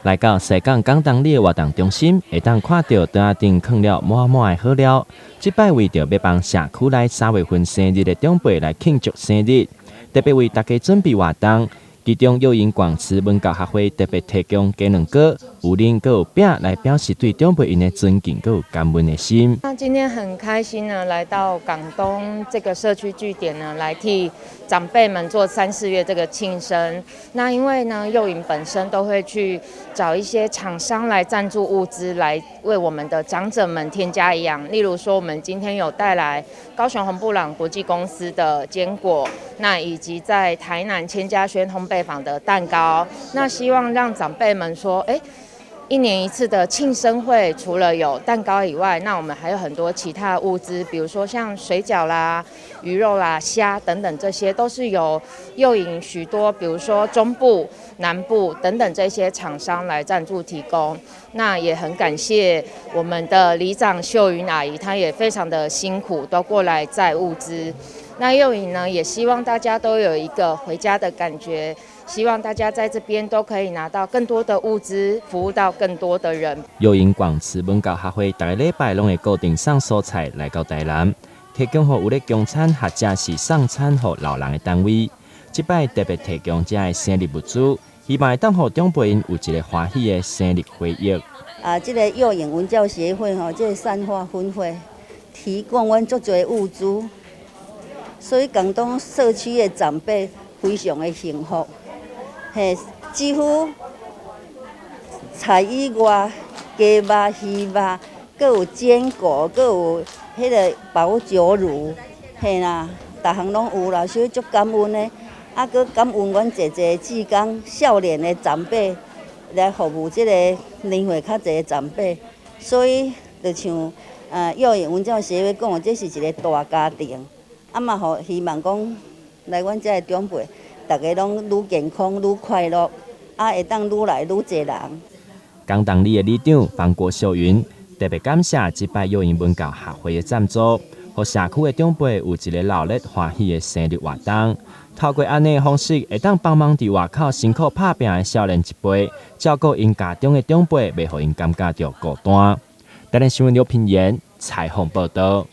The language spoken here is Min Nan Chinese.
來到西港港東里的活動中心，會當看著桌仔頂囥了滿滿的好料。這擺為著欲幫社區內3月份生日的長輩來慶祝生日，特別為大家準備活動。其中，幼銀廣慈文教學會特別提供雞卵糕、牛奶閣有餅來表示對長輩𪜶的尊敬閣有感恩的心。那今天很開心呢，來到港東這個社區據點呢，來替長輩們做三四月這個慶生。那因為呢，幼銀本身都會去找一些廠商來贊助物資，來為我們的長者們添加營養。例如說，我們今天有帶來高雄紅布朗國際公司的堅果，那以及在台南千家軒烘焙坊的蛋糕。那希望讓長輩們說，欸，一年一次的慶生會，除了有蛋糕以外，那我們還有很多其他物資，比如說像水餃啦、魚肉啦、蝦等等，這些都是由幼銀許多，比如說中部、南部等等這些廠商來贊助提供。那也很感謝我們的里長秀雲阿姨，她也非常的辛苦，都過來載物資。那幼銀呢，也希望大家都有一個回家的感覺。希望大家在這邊都可以拿到更多的物資，服務到更多的人。幼銀廣慈文教學會逐个禮拜攏會固定送蔬菜來到台南，提供予有咧供餐或者是送餐予老人的單位。這擺特別提供遮的生日物資，希望會當予長輩𪜶有一个歡喜的生日回憶。啊，這个幼銀文教協會吼，這个善化分會提供阮足濟物資，所以港東社區的長輩非常的幸福。嘿，幾乎菜以外，雞肉、魚肉，閣有堅果，閣有彼个保酒乳，嘿啦，逐項攏有啦，所以足感恩的。啊，閣感恩阮濟濟志工少年的長輩來服務這個年歲較濟的長輩，所以就像幼銀文教協會講的，這是一個大家庭，啊嘛予希望講來阮遮的長輩，逐家攏愈健康愈快樂，啊會當愈來愈濟人。港東里的里長方郭秀雲特別感謝這擺幼銀文教學會的贊助，予社區的長輩有一个熱鬧歡喜的生日活動。透過按呢的方式，會當幫忙佇外口辛苦拍拚的少年一輩，照顧𪜶家中的長輩，袂予𪜶感覺著孤單。台南新聞劉品言採訪報導。